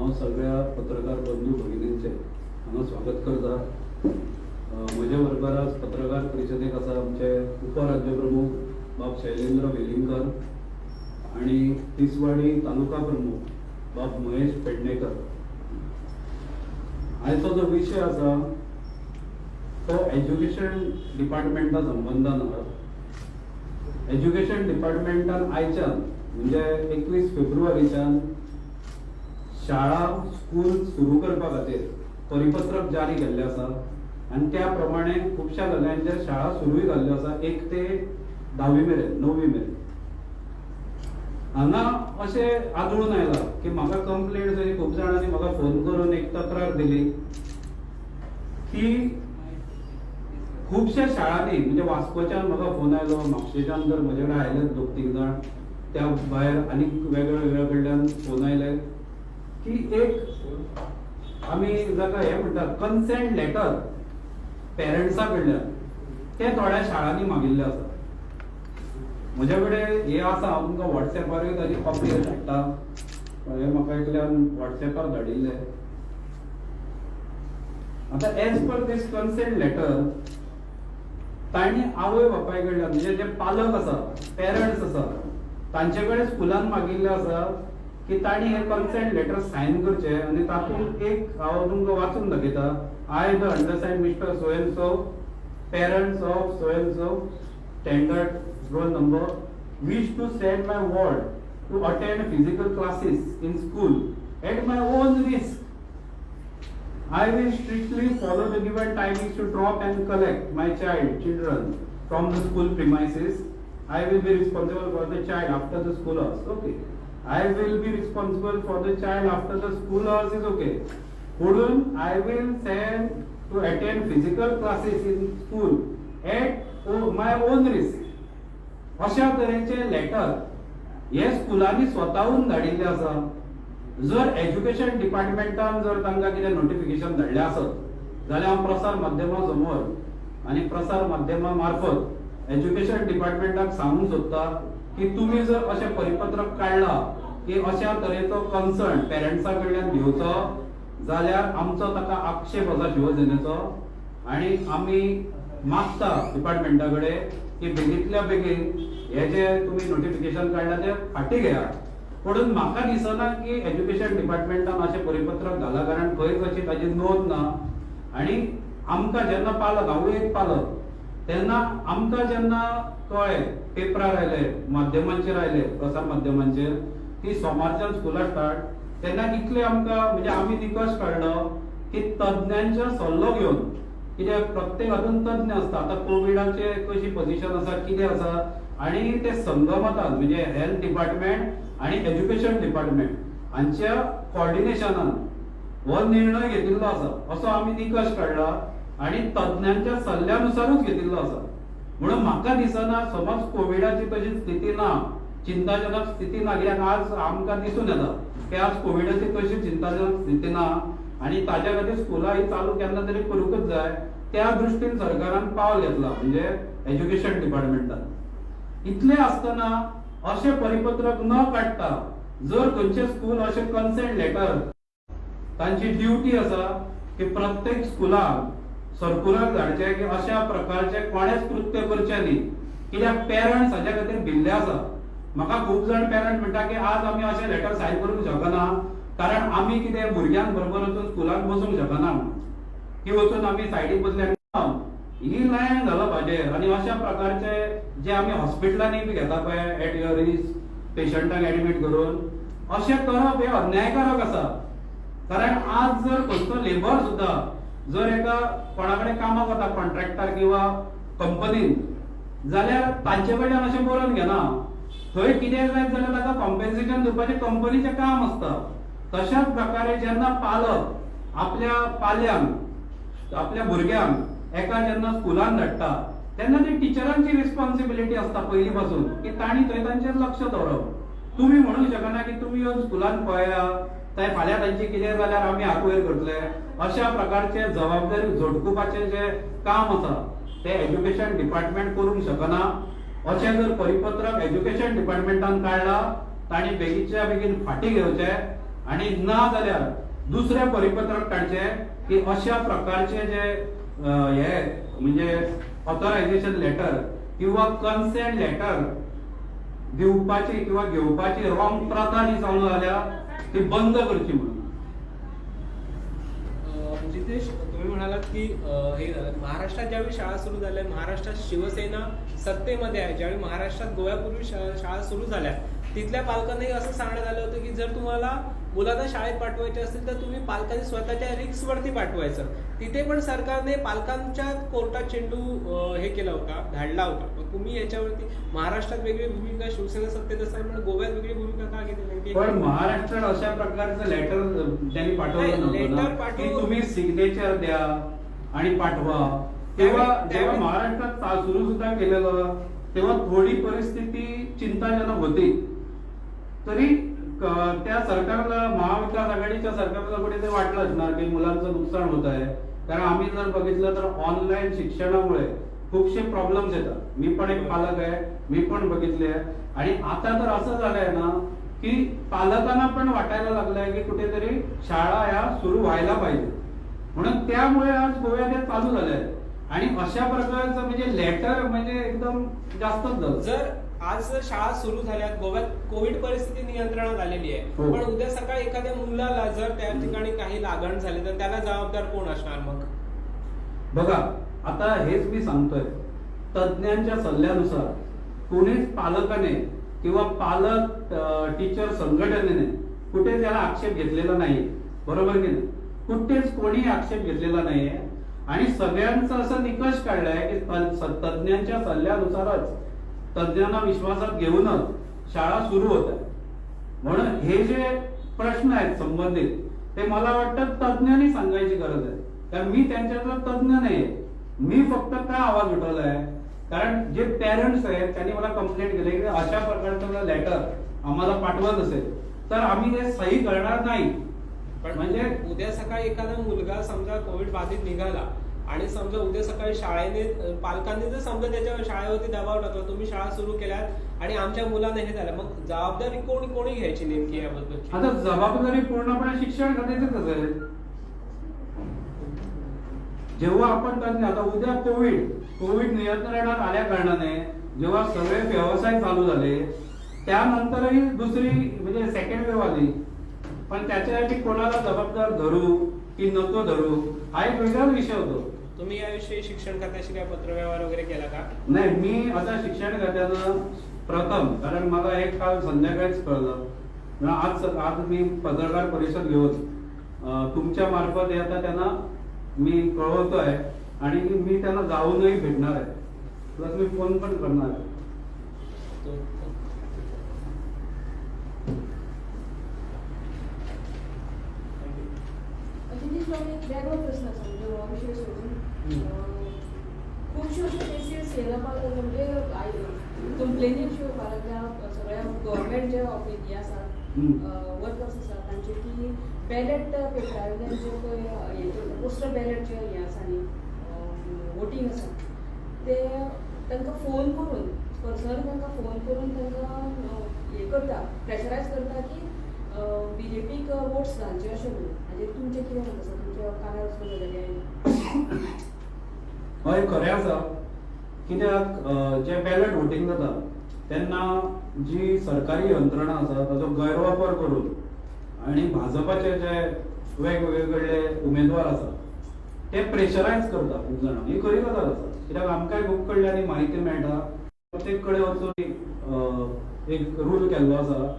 हांव सगळ्या पत्रकार बंधू भगिनींचें हांगा स्वागत करता. म्हजे बरोबर आज पत्रकार परिशदेक आसा आमचे उपराज्यप्रमुख बाब शैलेंद्र वेलिंगकर आनी तिसवाडी तालुका प्रमुख बाब महेश पेडणेकर. आयचो जो विशय आसा तो एज्युकेशन डिपार्टमेंटा संबंदान आसा. एज्युकेशन डिपार्टमेंटान आयच्यान म्हणजे 21 फेब्रुवारीच्यान शाळा, स्कूल सुरू करपा खातीर परिपत्रक जारी केल्लें आसा आनी त्या प्रमाणे खुबश्या जाग्यांचेर शाळा सुरूय जाल्ल्यो आसा, 1 ते 10वी मेरेन, 9वी मेरेन. हांगा अशें आदळून आयलां की म्हाका कंप्लेंट जरी खूब जाणांनी म्हाका फोन करून एक तक्रार दिली की खुबश्या शाळांनी, म्हणजे वास्कोच्यान म्हाका फोन आयलो, म्हापशेच्यान तर म्हजे कडेन आयलेच दोग तीग जाण, त्या भायर आनीक वेगळ्या वेगळ्या कडल्यान फोन आयले की एक आमी जाका हें म्हणटात कन्सेंट लेटर पेरंट्सा कडल्यान, ते थोड्या शाळांनी मागिल्ले आसा. म्हज्या कडेन हे आसा, हांव तुमकां वॉट्सॅपारूय ताजी कॉपी धाडटा. हे म्हाका एकल्यान वॉट्सॅपार धाडिल्ले. आतां as per this consent letter, तांणी आवय बापाय कडल्यान, म्हणजे जे पालक आसा, पेरंट्स आसा, तांचे कडेन स्कुलान मागिल्लें आसा की तांणी हे कन्सेंट लेटर सायन करचे. आनी तातूंत एक हांव तुमकां वाचून दाखयता. "I, the undersigned Mister so and so, parents of so and so standard roll number, wish to send my ward to attend physical classes in school at my own risk. I will strictly follow the given timings to drop and collect my child, children from the school premises. I will be responsible for the child after the school hours." Okay. "I will be responsible for the child after the school hours" is okay. म्हणून "I will send to attend physical classes in school at my own risk." अशा तरेचे letter हे स्कुलांनी स्वताहून धाडिल्ले आसा. जर education डिपार्टमेंटान जर तांकां कितें नोटिफिकेशन धाडलें आसत जाल्यार हांव प्रसार माध्यमा समोर आनी प्रसार माध्यमा मार्फत एज्युकेशन डिपार्टमेंटाक सांगूंक सोदता की तुमी जर अशें परिपत्रक काडलां की अशा तरेचो कन्सर्न पेरंट्सा कडल्यान घेवचो जाल्यार आमचो ताका आक्षेप आसा शिवसेनेचो आनी आमी मागता डिपार्टमेंटा कडेन की बेगींतल्या बेगीन हे जे तुमी नोटिफिकेशन काडलां ते फाटीं घेयात. म्हणून म्हाका दिसना की एज्युकेशन डिपार्टमेंटान अशें परिपत्रक घालां, कारण खंयच अशी ताजी नोंद ना. आनी आमकां जेन्ना पालक, हांवूय एक पालक, तेन्ना आमकां जेन्ना कळ्ळें, पेपरार आयले, माध्यमांचेर आयले, प्रसार माध्यमांचेर की सोमारच्यान स्कुलां स्टार्ट, तेन्ना इतले आमकां, म्हणजे आमी निकश काडलो की तज्ञांचो सल्लो घेवन, कित्याक प्रत्येक हातूंत तज्ञ आसता, आतां कोविडाचे कशी पोझिशन आसा, कितें आसा, आनी ते संगमतान, म्हणजे हेल्थ डिपार्टमेंट आनी एज्युकेशन डिपार्टमेंट हांच्या कॉर्डिनेशनान हो निर्णय घेतिल्लो आसा असो आमी निकश काडला आनी तज्ञांच्या सल्ल्यानुसारूच घेतिल्लो आसा. म्हणून म्हाका दिसना, समज कोविडाची तशी स्थिती ना, चिंताजनक स्थिती ना, कित्याक आज आमकां दिसून येता की आज कोविडाची तशी चिंताजनक स्थिती ना आनी ताज्या खातीर स्कुलां ही चालू केन्ना तरी करूंकच जाय. त्या दृश्टीन सरकारान पावल घेतला, म्हणजे एज्युकेशन डिपार्टमेंटान. इतलें आसतना अशें परिपत्रक न काडटा जर खंयचें स्कूल अशें कन्सेंट लेटर, तांची ड्युटी आसा की प्रत्येक स्कुलाक सर्कुलर धाडचें की अशा प्रकारचे कोणेच कृत्य करचें न्ही, कित्याक पेरंट्स हाज्या खातीर भिल्ले आसा. म्हाका खूब जाण पेरंट म्हणटा की आज आमी अशें लेटर सायन करूंक शकना, कारण आमी कितें भुरग्यांक बरोबर वचून स्कुलाक बसूंक शकना म्हणून की वचून आमी सायडीक बसले. ही लायन घालप हाजेर आनी अशा प्रकारचे जे आमी हॉस्पिटलांनी बी घेता पळय, एट your risk पेशंटाक एडमीट करून, अशें करप हे अन्यायकारक आसा. कारण आज जर खंयचो लेबर सुद्दां जर एका कोणा कडेन कामाक वता, कॉन्ट्रॅक्टर किंवा कंपनीन, जाल्यार तांचे कडल्यान अशें बरोवन घेना. थंय कितें जायत जाल्यार ताका कॉम्पेन्सेशन दिवपाचें कंपनीचें काम आसता. तशाच प्रकारे जेन्ना पालक आपल्या पाल्यांक, आपल्या भुरग्यांक एका जेन्ना स्कुलान धाडटा, तेन्ना ती टिचरांची रिस्पॉन्सिबिलिटी आसता पयलीं पासून की तांणी थंय तांचेर लक्ष दवरप. तुमी म्हणूंक शकना की तुमी येवन स्कुलान पळया, थंय फाल्यां तांची कितें जाल्यार आमी हात वयर करतले. अशा प्रकारचे जबाबदारी झटकुपाचें जे काम आसा तें एज्युकेशन डिपार्टमेंट करूंक शकना. अशें जर परिपत्रक एज्युकेशन डिपार्टमेंटान काडलां, तांणी बेगीनच्या बेगीन फाटीं घेवचें. आणि ना जाल्यार दुसरें परिपत्रक काडचें की अशा प्रकारचे जे हे म्हणजे ऑथरायझेशन लेटर किंवा कन्सेंट लेटर दिवपाची किंवा घेवपाची रॉंग प्रथा जी चालू जाल्या ती बंद करची म्हणून. जितेश, तुम्ही म्हणालात की हे झालं, महाराष्ट्रात ज्यावेळी शाळा सुरू झाल्या, महाराष्ट्रात शिवसेना सत्तेमध्ये आहे, ज्यावेळी महाराष्ट्रात गोव्यापूर्वी शाळा सुरू झाल्या तिथल्या पालकांनाही असं सांगण्यात आलं होतं की जर तुम्हाला मुलांना शाळेत पाठवायचे असतील तर तुम्ही पालकांनी स्वतःच्या रिस्कवरती पाठवायचं. तिथे पण सरकारने पालकांच्या कोर्टात चेंडू हे केला होता, धाडला होता. मग तुम्ही याच्यावरती महाराष्ट्रात वेगळी भूमिका, शिवसेना सत्तेत असताना गोव्यात वेगळी भूमिका का घेतली नेमकी? पण महाराष्ट्रात अशा प्रकारचं लेटर त्यांनी पाठवलं नव्हतं ना की तुम्ही सिग्नेचर द्या आणि पाठवा. तेव्हा जेव्हा महाराष्ट्रात सुरू सुद्धा केलेलं तेव्हा थोडी परिस्थिती चिंताजनक होती, तरी त्या सरकारला, महाविकास आघाडीच्या सरकारला कुठे ते वाटलं असणार की मुलांचं नुकसान होत आहे. कारण आम्ही जर बघितलं तर ऑनलाईन शिक्षणामुळे खूपशे प्रॉब्लेम्स येतात. मी पण एक पालक आहे, मी पण बघितले आहे. आणि आता तर असं झालंय ना की पालकांना पण वाटायला लागलंय की कुठेतरी शाळा ह्या सुरू व्हायला पाहिजे, म्हणून त्यामुळे आज गोव्यात हे चालू झालंय. आणि अशा प्रकारचं म्हणजे लेटर म्हणजे एकदम जास्तच झालं. जर आज जर शाळा सुरू झाल्या, गोव्यात कोविड परिस्थिती नियंत्रणात आलेली आहे, पण उद्या सकाळी एखाद्या मुलाला जर त्या ठिकाणी काही लागण झाली तर त्याला जबाबदार कोण असणार मग? बघा, आता हेच मी सांगतोय, तज्ज्ञांच्या सल्ल्यानुसार कोणीच पालकाने किंवा पालक टीचर संघटनेने कुठे त्याला आक्षेप घेतलेला नाही, बरोबर की नाही? कुठेच कोणी आक्षेप घेतलेला नाहीये. आणि सगळ्यांचा असं निकष काढलाय की तज्ज्ञांच्या सल्ल्यानुसारच, तज्ज्ञांना विश्वासात घेऊनच शाळा सुरू होत आहे. म्हणून हे जे प्रश्न आहेत संबंधित ते मला वाटतं तज्ज्ञांनी सांगायची गरज आहे, कारण मी त्यांच्यातला तज्ज्ञ नाहीये. मी फक्त का आवाज उठवलाय, कारण जे पेरेंट्स आहेत त्यांनी मला कंप्लेंट केली की अशा प्रकारचं लेटर आम्हाला पाठवत असेल तर आम्ही ते सही करणार नाही. पण म्हणजे उद्या सकाळी एखादा मुलगा समजा कोविड बाधित निघाला आणि समजा उद्या सकाळी शाळेने, पालकांनी जर समजा त्याच्या शाळेवरती दबाव टाकला, तुम्ही शाळा सुरू केल्यात आणि आमच्या मुलांना हे झालं, मग जबाबदारी कोणी कोणी घ्यायची नेमकी याबद्दलची? आता जबाबदारी पूर्णपणे शिक्षण खात्याचीच असेल. जेव्हा आपण तज्ञ, आता उद्या कोविड नियंत्रणात आल्या कारणाने जेव्हा सगळे व्यवसाय चालू झाले त्यानंतरही दुसरी म्हणजे सेकंड वेव्ह आली, पण त्याच्यासाठी कोणाला जबाबदार धरू की नको धरू हा एक वेगळाच विषय होतो. तुम्ही याविषयी शिक्षण खात्याशी काय पत्रव्यवहार वगैरे केला का? नाही, मी आता शिक्षण खात्यानं प्रथम, कारण मला एक काल संध्याकाळीच कळलं, आज आज मी पत्रकार परिषद घेऊन तुमच्या मार्फत हे आता त्यांना मी कळवतोय आणि मी त्यांना जाऊनही भेटणार आहे, प्लस मी फोन पण करणार आहे. वेगळो प्रश्न आसा, म्हणजे हो विशय सोडून खुबश्यो अश्यो केसीस हे जावपाक लागल्या, म्हणजे कंप्लेनी अश्यो येवपाक लागल्या सगळ्या गव्हर्मेंट जे ऑफिस हे आसा, वर्कर्स आसा तांचे, की बॅलेट पेपरा वयल्यान जे पळय पोस्टल बॅलेट जे हें आसा न्ही, वोटींग आसा, ते तांकां फोन करून, पर्सनली तांकां फोन करून तांकां हें करता, प्रेशरायज करता की बीजेपीक वोट्स घालचे अशें म्हणून. हाजेर तुमचें कितें मत आसा? तुमच्या कानार वचून गजाली आयल्या? हय, खरें आसा. कित्याक जे बॅलेट वोटींग जाता तेन्ना जी सरकारी यंत्रणा आसा ताचो गैरवापर करून आनी भाजपाचे जे वेगवेगळे कडले उमेदवार आसा ते प्रेशरायज करता खूब जाणां. ही खरी गजाल आसा, कित्याक आमकांय खूब कडल्यान म्हायती मेळटा. प्रत्येक कडेन वचून एक रूल केल्लो आसा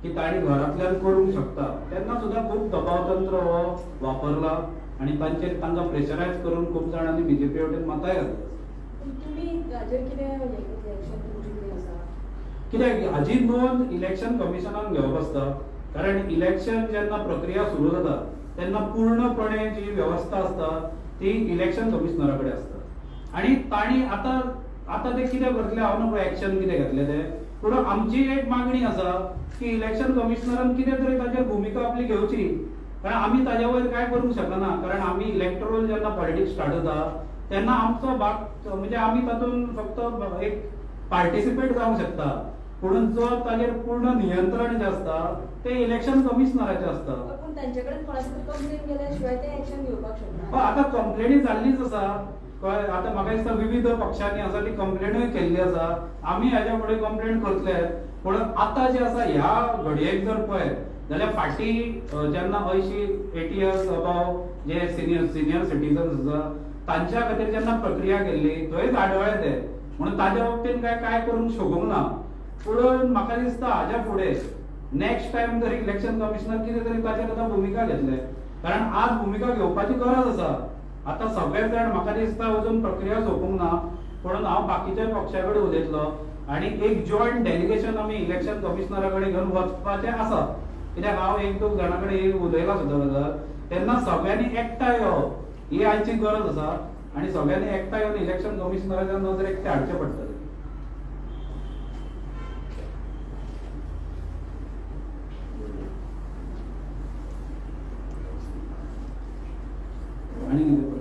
की तांणी घरांतल्यान करूंक शकता, तेन्ना सुद्दां खूब दबाव तंत्र हो वापरला आनी तांचेर तांकां प्रेशरायज करून खूब जाणांनी बीजेपी वटेन मतांय घातली. तुमी हाजेर कितें हें करतले, एक्शन तुमचें कितें आसा? कित्याक हाजी नोंद इलेक्शन कमिशनान घेवप आसता, कारण इलेक्शन जेन्ना प्रक्रिया सुरू जाता तेन्ना पूर्णपणे जी वेवस्था आसता ती इलेक्शन कमिशनरा कडेन आसता. आनी तांणी आतां आतां ते कितें करतले हांव नको एक्शन कितें घेतले ते, पूण आमची एक मागणी आसा की इलेक्शन कमिशनरान कितें तरी ताचेर भुमिका आपली घेवची, कारण आमी ताज्या वयर कांय करूंक शकना. कारण आमी इलेक्टोरल जेन्ना पॉलिटिक्स स्टार्ट जाता तेन्ना आमचो भाग म्हणजे आमी तातूंत फक्त एक पार्टिसिपेट जावंक शकता, पुणून जो ताजेर पूर्ण नियंत्रण जें आसता तें इलेक्शन कमिशनराचें आसता. पूण तांचे कडेन कोणाची तरी कंप्लेन गेल्या शिवाय ते एक्शन घेवपाक शकना. आतां कंप्लेनी जाल्लीच आसा, कळ्ळें. आतां म्हाका दिसता विविध पक्षांनी आसा ती कंप्लेनूय केल्ली आसा. आमी हाज्या फुडें कंप्लेन करतले. पूण आतां जें आसा ह्या घडयेक जर पळयत जाल्यार फाटीं जेन्ना 80 इयर्स अबाव जे सिनियर सिटीजन्स आसा तांच्या खातीर जेन्ना प्रक्रिया केल्ली थंयच आडवळे ते, म्हणून ताज्या बाबतीन काय काय करूंक शकूंक ना. पूण म्हाका दिसता हाज्या फुडें नेक्स्ट टायम जर इलेक्शन कमिशनर कितें तरी ताचेर आतां भुमिका घेतले, कारण आज भुमिका घेवपाची गरज आसा. आतां सगळे जाण म्हाका दिसता अजून प्रक्रिया सोंपूंक ना, पूण हांव बाकीच्या पक्षा कडेन उलयतलो आनी एक जॉयंट डेलिगेशन आमी इलेक्शन कमिशनरा कडेन घेवन वचपाचें आसा. कित्याक हांव एक दोन जाणां कडेन उलयला सुद्दां गजाल, तेन्ना सगळ्यांनी एकठांय येवप ही आयची गरज आसा आनी सगळ्यांनी एकठांय येवन इलेक्शन कमिशनराच्या नजरेक ते हाडचें पडटलें. आनी कितें?